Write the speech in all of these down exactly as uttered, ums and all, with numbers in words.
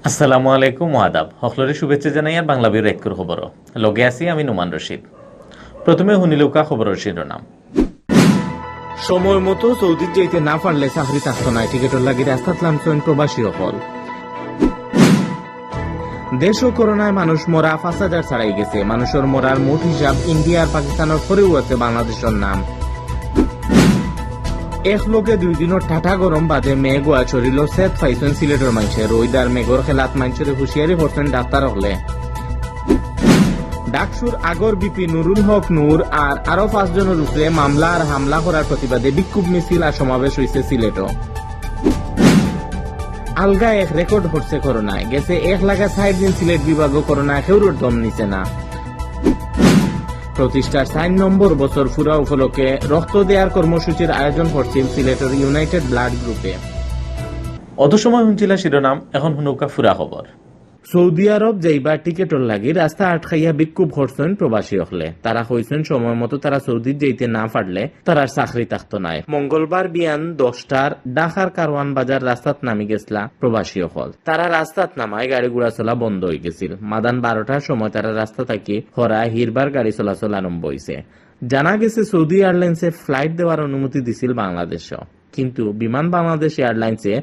আসসালামু আলাইকুম ও আদাব। হকলরে শুভেচ্ছা জানাইয়ার বাংলা বিউরো এক্কুর খবরো। লগে আছি আমি নোমান রশিদ। প্রথমে হুনিলউক্কা খবরর শিরোনাম। সময় মতো সৌদিত যাইতে না পারলে চাকরি থাকতো নায়, টিকেটর লাগি রাস্তাত লামছইন প্রবাসী অকল। দেশো করোনায় মানুষ মরা পাঁচ হাজার ছাড়াই গেছে। মানুষর মরার মোট হিসাব ইন্ডিয়া আর পাকিস্তানর পরেউ আছে বাংলাদেশর নাম। এক লগে দুই দিনর ঠাটা গরম বাদে মেঘ ওয়া শরীলর সেত পাইছইন সিলেটর মাইনষে। রইদ আর মেঘর খেলাত মাইনষরে হুঁশিয়ারি করছইন ডাক্তার অকলে। ডাকসুর আগর ভিপি নুরুল হক নূর আর আরো পাঁচজনর উপরে মামলা আর হামলা করার প্রতিবাদে বিক্ষোভ মিছিল আর সমাবেশ অইছে সিলেটো। আলগা এক রেকর্ড করছে করোনায়। গেছে এক লাগা ষাইট দিন সিলেট বিভাগো করোনায় কেউরর দম নিছে না। প্রতিষ্ঠার চাইর নম্বর বছর পুরা উপলক্ষে রক্ত দেয়ার কর্মসূচির আয়োজন করছিল সিলেটর ইউনাইটেড ব্লাড গ্রুপে। অত সময় হুনছিলা শিরোনাম, এখন হুনউক্কা পুরা খবর। সৌদি আরব যাইবার টিকেটর লাগি রাস্তা আটকাইয়া বিক্ষোভ করছইন প্রবাসী অকলে। তারা কইছইন সময় মতো তারা সৌদিত যাইতে না পারলে তারার চাকরি থাকতো নায়। মঙ্গলবার বিয়ান দশটার ঢাকার কারওয়ান বাজার রাস্তাত নামি গেছলা প্রবাসী অকল। তারা রাস্তাত নামায় গাড়ি ঘোড়া চলা বন্ধ অইগেছিল। মাদান বারোটার সময় তারা রাস্তা থাকি হরা হিরবার গাড়ি চলাচল আরম্ভ অইছে। জানা গেছে সৌদি এয়ারলাইন্সে ফ্লাইট দেওয়ার অনুমতি দিছিল বাংলাদেশও। কিন্তু বিমান বাংলাদেশ এয়ারলাইন্সে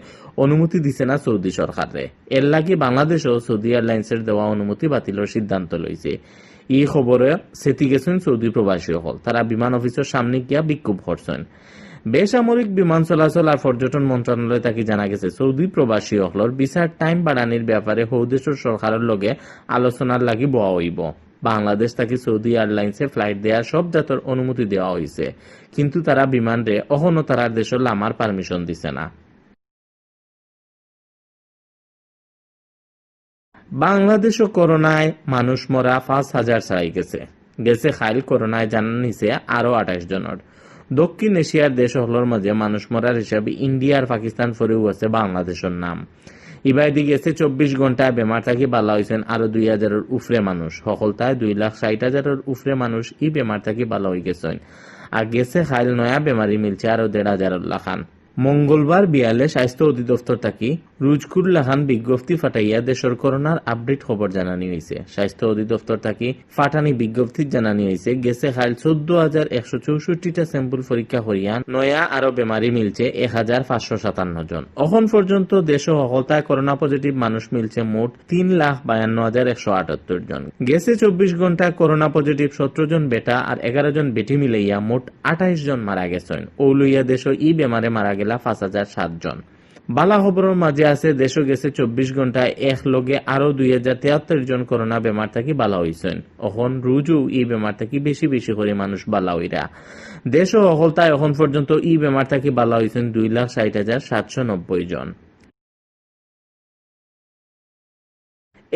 অনুমতি দিছে না সৌদি সরকাররে। এরলাগি বাংলাদেশও সৌদি এয়ারলাইন্সর দেওয়া অনুমতি বাতিলর সিদ্ধান্ত লইছে। ই খবরে সেতি গেছইন সৌদি প্রবাসী অকল। তারা বিমান অফিসর সামনে গিয়া বিক্ষোভ করছইন। বেসামরিক বিমান চলাচল আর পর্যটন মন্ত্রণালয় থাকি জানা গেছে, সৌদি প্রবাসী অকলর ভিসার টাইম বাড়ানির ব্যাপারে হউ দেশর সরকারর লগে আলোচনার লাগি বওয়া অইবো। বাংলাদেশ থাকি সৌদি এয়ারলাইন্সে ফ্লাইট দেয়ার সব জাতর অনুমতি দেওয়া অইছে, কিন্তু তারা বিমানরে অখনো তারার দেশো লামার পারমিশন দিছে না। বাংলাদেশো করোনায় মানুষ মরা পাঁচ হাজার ছাড়াই গেছে। গেছে কাইল করোনায় জান নিছে আরো আঠাইশ জনর। দক্ষিণ এশিয়ার দেশ অকলর মাঝে মানুষ মরার হিসাবে ইন্ডিয়া আর পাকিস্তান পরেউ আছে বাংলাদেশর নাম। ইবায়দি গেছে চব্বিশ ঘন্টায় বেমার থাকি বালা অইছইন আরো দুই হাজারর উপরে মানুষ। হকলতায় দুই লাখ ষাইট হাজারর উপরে মানুষ ই বেমার থাকি বালা অইগেছইন। আর গেছে কাইল নয়া বেমারি মিলছে আরো দেড় হাজারর লাখান। মঙ্গলবার বিয়ালে স্বাস্থ্য অধিদপ্তর থাকি রুজকুর লাখান বিজ্ঞপ্তি ফাটাইয়া দেশর করোনার আপডেট খবর জানানি অইছে। স্বাস্থ্য অধিদপ্তর থাকি ফাটানি বিজ্ঞপ্তিত জানানি অইছে, গেছে কাইল চৌদ্দ হাজার একশো চৌষট্টিটা স্যাম্পল পরীক্ষা করিয়া নয়া আরো বেমারি মিলছে এক হাজার পাঁচশো সাতান্ন জন। অখন পর্যন্ত দেশো হকলতায় করোনা পজিটিভ মানুষ মিলছে মোট তিন লাখ বায়ান্ন হাজার একশো আটাত্তর জন। গেছে চব্বিশ ঘন্টায় করোনা পজিটিভ সতেরো জন বেটা আর এগারো জন বেটি মিলাইয়া মোট আঠাইশ জন মারা গেছইন। অউ লইয়া দেশো ই বেমারে মারা গেলা পাঁচ হাজার সাত জন। বালা খবরর মাঝে আছে, দেশো গেছে চব্বিশ ঘন্টায় এক লগে আরো দুই হাজার তেয়াত্তর জন করোনা বেমার থাকি বালা অইছইন। অখন রুজউ ই বেমার থাকি বেশি বেশি করি মানুষ বালা অইরা। দেশো হকলতায় অখন পর্যন্ত ই বেমার থাকি বালা অইছইন দুই লাখ ষাইট হাজার সাতশো নব্বই জন।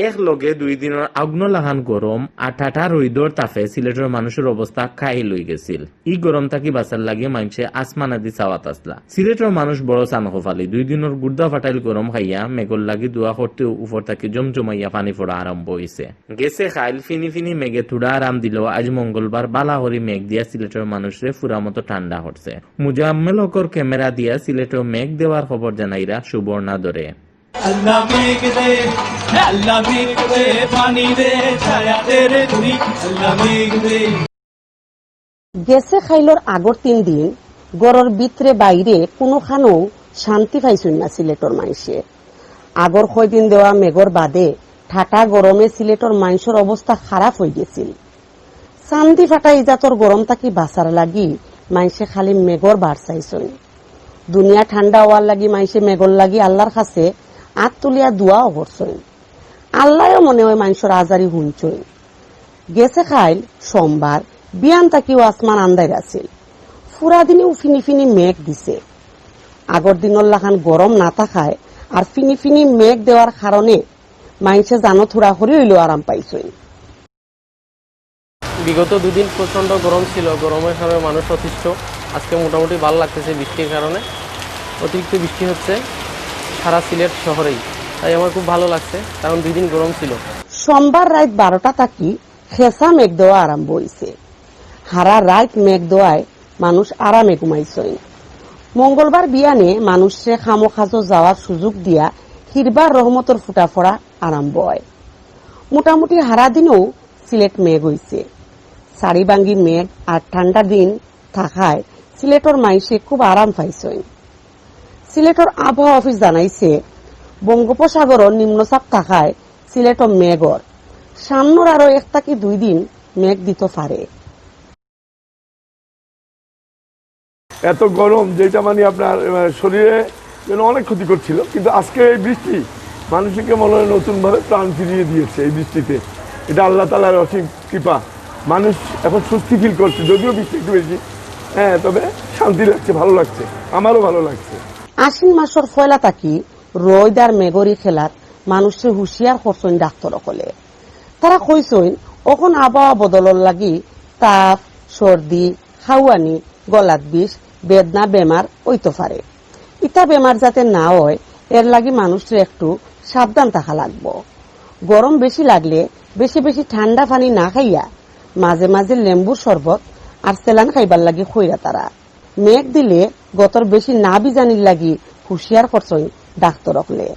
এক লগে দুই দিনর আগ্ন লাখান গরম আর ঠাটা রইদর তাপে সিলেটর মানুষর অবস্থা কাহিল অইগেছিল। ই গরম থাকি বাঁচার লাগি মাইনষে আসমানাদি চাওয়াত আছলা। সিলেটর মানুষ বড় চান কপালি, দুই দিনর গুর্দা ফাটাইল গরম খাইয়া মেঘর লাগি দোয়া করতেউ উপর থাকি জমজমাইয়া পানি পড়া আরম্ভ অইছে। গেছে কাইল ফিনি ফিনি মেঘে থুড়া আরাম দিলেও আইজ মঙ্গলবার বালা করি মেঘ দিয়া সিলেটর মানুষরে ফুরা মতো ঠান্ডা করছে। মুজাম্মেল হকর ক্যামেরা দিয়া সিলেটো মেঘ দেওয়ার খবর জানাইরা সুবর্ণা দরে। আল্লাহ মেঘ দে, আল্লাহ মেঘ দে, পানি দে, ছায়া দে রে তুই, আল্লাহ মেঘ দে। গেছে কাইলর আগর তিন দিন ঘরর ভিতরে বাইরে কুনুখানো শান্তি পাইছইন না সিলেটর মাইনষে। আগর কয়দিন দেওয়া মেঘর বাদে ঠাটা গরমে সিলেটর মাইনষর অবস্থা খারাপ অইগেছিল। চান্দি ফাটা ই জাতর গরম থাকি বাঁচার লাগি মাইনষে খালি মেঘর বার চাইছইন। দুনিয়া ঠান্ডা অওয়ার লাগি মাইনষে মেঘর লাগি আল্লার কাছে আত তুলিয়া দোয়াও করছইন। আল্লায়ও মনে অয় মাইনষর আজারি হুনছইন। গেছে কাইল সোমবার, বিয়ান থাকিউ আসমান আন্দাইর আছিল। ফুরা দিনেউ ফিনি ফিনি মেঘ দিছে। আগর দিনর লাখান গরম না থাকায় আর ফিনি ফিনি মেঘ দেওয়ার কারণে মাইনষে জানো থুড়া করি অইলেও আরাম পাইছইন। বিগত দুদিন প্রচণ্ড গরম ছিল, গরমের কারণে মানুষ অতিষ্ঠ। আজকে মোটামুটি ভালো লাগতেছে বৃষ্টির কারণে। অতিরিক্ত বৃষ্টি হচ্ছে সারা সিলেট শহরেই, তাই আমার খুব ভালো লাগছে, কারণ দুই দিন গরম ছিল। সোমবার রাইত বারোটা থাকি খেসা মেঘ দেওয়া আরম্ভ অইছে। হারা রাইত মেঘ দেওয়ায় মানুষ আরামে ঘুমাইছইন। মঙ্গলবার বিয়ানে মানুষরে কামো কাজো যাওয়ার সুযোগ দিয়া তিরবার রহমতর ফুটা ফড়া আরম্ভ অয়। মোটামুটি হারা দিনও সিলেট মেঘ অইছে। সারি ভাঙ্গি মেঘ আর ঠান্ডা দিন থাকায় সিলেটর মাইনষে খুব আরাম পাইছইন। সিলেটর আবহাওয়া অফিস জানাইছে, বঙ্গোপসাগরর নিম্নচাপ থাকায় সিলেটও মেঘ অর। সামনর আরো এক থাকি দুই দিন মেঘ দিতো পারে। এত গরম যেটা মানে আপনার, আহ, শরীরে যেন অনেক ক্ষতি করছিল, কিন্তু আজকে এই বৃষ্টি মানুষকে মনে হয় নতুনভাবে প্রাণ ফিরিয়ে দিয়েছে। এই বৃষ্টিতে এটা আল্লাহ তাআলার অসীম কৃপা। মানুষ এখন স্বস্তি ফিল করছে, যদিও বৃষ্টি একটু বেশি, হ্যাঁ, তবে শান্তি লাগছে, ভালো লাগছে, আমারও ভালো লাগছে। আশ্বিন মাসর পয়লা থাকি রইদ আর মেঘর ই খেলাত মানুষরে হুঁশিয়ার করছইন ডাক্তর অকলে। তারা কইছইন, অখন আবহাওয়া বদলর লাগি তাপ, সর্দি, হাওয়ানি, গলাত বিষ, বেদনা বেমার অইতো পারে। ইতা বেমার যাতে না অয়, এর লাগি মানুষরে একটু সাবধান থাকা লাগবো। গরম বেশি লাগলে বেশি বেশি ঠান্ডা পানি না খাইয়া মাঝে মাঝে লেম্বুর শরবত আর সেলান খাইবার লাগি কইরা তারা। মেঘ দিলে গতর বেশি না বিজানির লাগি হুঁশিয়ার করছইন ডাক্তর অকলে।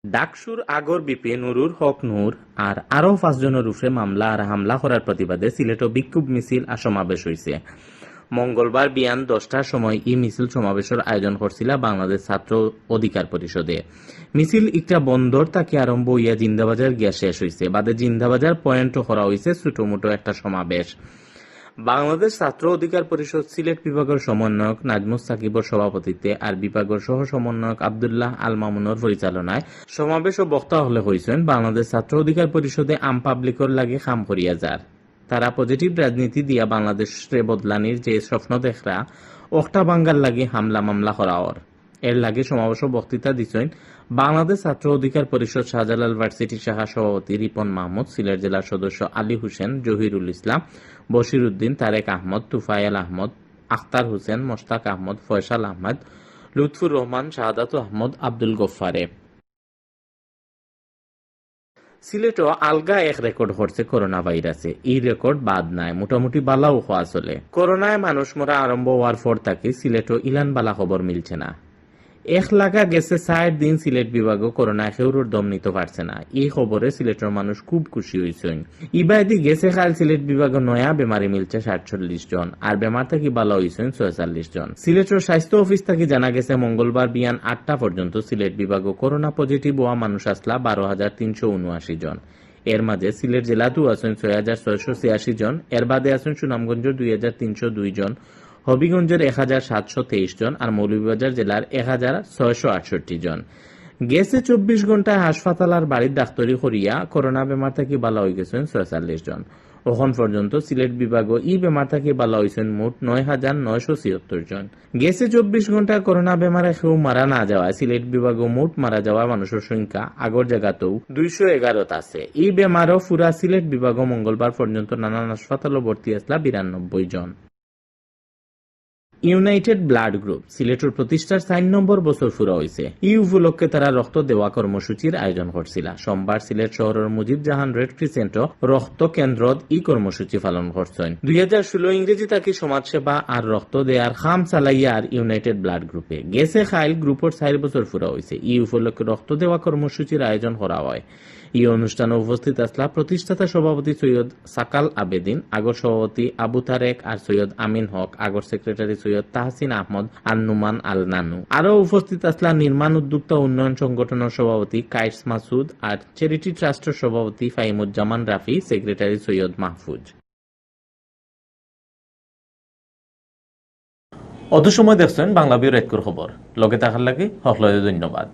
ডাকসুর আগর বিপি নুরুল হক নূর আর আরো পাঁচজনর উপরে মামলা আর হামলা করার প্রতিবাদে সিলেটো বিক্ষোভ মিছিল আর সমাবেশ অইছে। মঙ্গলবার বিয়ান দশটার সময় ই মিছিল সমাবেশর আয়োজন করছিলা বাংলাদেশ ছাত্র অধিকার পরিষদে। মিছিল ইকটা বন্দর থাকি আরম্ভ অইয়া জিন্দাবাজার গিয়া শেষ অইছে। বাদে জিন্দাবাজার পয়েন্টও করা অইছে ছোটমোটো একটা সমাবেশ। বাংলাদেশ ছাত্র অধিকার পরিষদ সিলেট বিভাগর সমন্বয়ক নাজমুস সাকিবর সভাপতিত্বে আর বিভাগর সহ সমন্বয়ক আব্দুল্লাহ আল মামুনর পরিচালনায় সমাবেশো বক্তা অকলে কইছইন, বাংলাদেশ ছাত্র অধিকার পরিষদে আম পাবলিকর লাগি কাম করিয়া যার। তারা পজিটিভ রাজনীতি দিয়া বাংলাদেশরে বদলানির যে স্বপ্ন দেখরা, অখটা ভাঙ্গার লাগি হামলা মামলা করা অর। এর লাগি সমাবেশো বক্তৃতা দিছইন বাংলাদেশ ছাত্র অধিকার পরিষদ শাহজালাল ভার্সিটি শাখা সভাপতি রিপন মাহমুদ, সিলেট জেলা সদস্য আলী হোসেন, জহিরুল ইসলাম, বশির উদ্দিন, তারেক আহমদ, তুফায়েল আহমদ, আখতার হোসেন, মোশতাক আহমদ, ফয়সাল আহমদ, লুৎফুর রহমান, শাহাদাত আহমদ, আব্দুল গফফারে। সিলেটো আলগা এক রেকর্ড করছে করোনা ভাইরাসে। ই রেকর্ড বাদ নায়, মোটামুটি বালাও কওয়া চলে। করোনায় মানুষ মরা আরম্ভ অওয়ার পর থাকি সিলেটো ইলান বালা খবর মিলছে না। এক লাগা গেছে চাইর দিন সিলেট বিভাগো করোনায় কেউরর দম নিতো পারছে না। ই খবরে সিলেটর মানুষ খুব খুশি অইছইন। ইবায়দি গেছে কাইল সিলেট বিভাগো নয়া বেমারি মিলছে সাতচল্লিশ জন, আর বেমার থাকি বালা অইছইন ছয়চল্লিশ জন। সিলেটর স্বাস্থ্য অফিস থাকি জানা গেছে মঙ্গলবার বিয়ান আটটা পর্যন্ত সিলেট বিভাগো করোনা পজিটিভ অওয়া মানুষ আছলা বারো হাজার তিনশো উনআশি জন। এর মাঝে সিলেট জেলাতউ আছইন ছয় হাজার ছয়শো ছিয়াশি জন, এর বাদে আছইন সুনামগঞ্জর দুই হাজার তিনশো দুই জন, হবিগঞ্জর এক হাজার সাতশো তেইশ জন, আর মৌলভীবাজার জেলার এক হাজার ছয়শো আটষট্টি জন। গেছে চব্বিশ ঘন্টায় হাসপাতাল আর বাড়িত ডাক্তরি করিয়া করোনা বেমার থাকি বালা অইগেছইন ছয়চল্লিশ জন। অখন পর্যন্ত সিলেট বিভাগো ই বেমার থাকি বালা অইছইন মোট নয় হাজার নয়শো ছিয়াত্তর জন। গেছে চব্বিশ ঘন্টায় করোনা বেমারে কেউ মারা না যাওয়ায় সিলেট বিভাগো মোট মারা যাওয়া মানুষর সংখ্যা আগর জাগাতউ দুইশো এগারোত আছে। ই বেমারো পুরা সিলেট বিভাগো মঙ্গলবার পর্যন্ত নানান হাসপাতালো ভর্তি আছলা বিরানব্বই জন। ইউনাইটেড ব্লাড গ্রুপ সিলেটর প্রতিষ্ঠার চাইর নম্বর বছর পুরা অইছে। ই উপলক্ষে তারা রক্ত দেওয়া কর্মসূচির আয়োজন করছিলা। সোমবার সিলেট শহরর মুজিব জাহান রেড ক্রিসেন্টো রক্ত কেন্দ্রত ই কর্মসূচি পালন করছইন। দুই হাজার ষোলো ইংরেজি থাকি সমাজসেবা আর রক্ত দেয়ার কাম চালাইয়ার ইউনাইটেড ব্লাড গ্রুপে। গেছে কাইল গ্রুপর চাইর বছর পুরা অইছে। ই উপলক্ষে রক্ত দেওয়া কর্মসূচির আয়োজন করা অয়। ই অনুষ্ঠানো উপস্থিত আছলা প্রতিষ্ঠাতা সভাপতি সৈয়দ সাকাল আবেদিন, আগর সভাপতি আবু তারেক আর সৈয়দ আমিন হক, আগর সেক্রেটারি সৈয়দ তাহসিন আহমদ আর নুমান আল নানু। আরো উপস্থিত আছলা নির্মাণ উদ্যোক্তা উন্নয়ন সংগঠনর সভাপতি কাইস মাসুদ আর চ্যারিটি ট্রাস্টর সভাপতি ফাহিমুজ্জামান রাফি, সেক্রেটারি সৈয়দ মাহফুজ। অত সময় দেখছইন বাংলা ভিউর রাইতকুর খবর। লগে থাকার লাগি হকলরে ধন্যবাদ।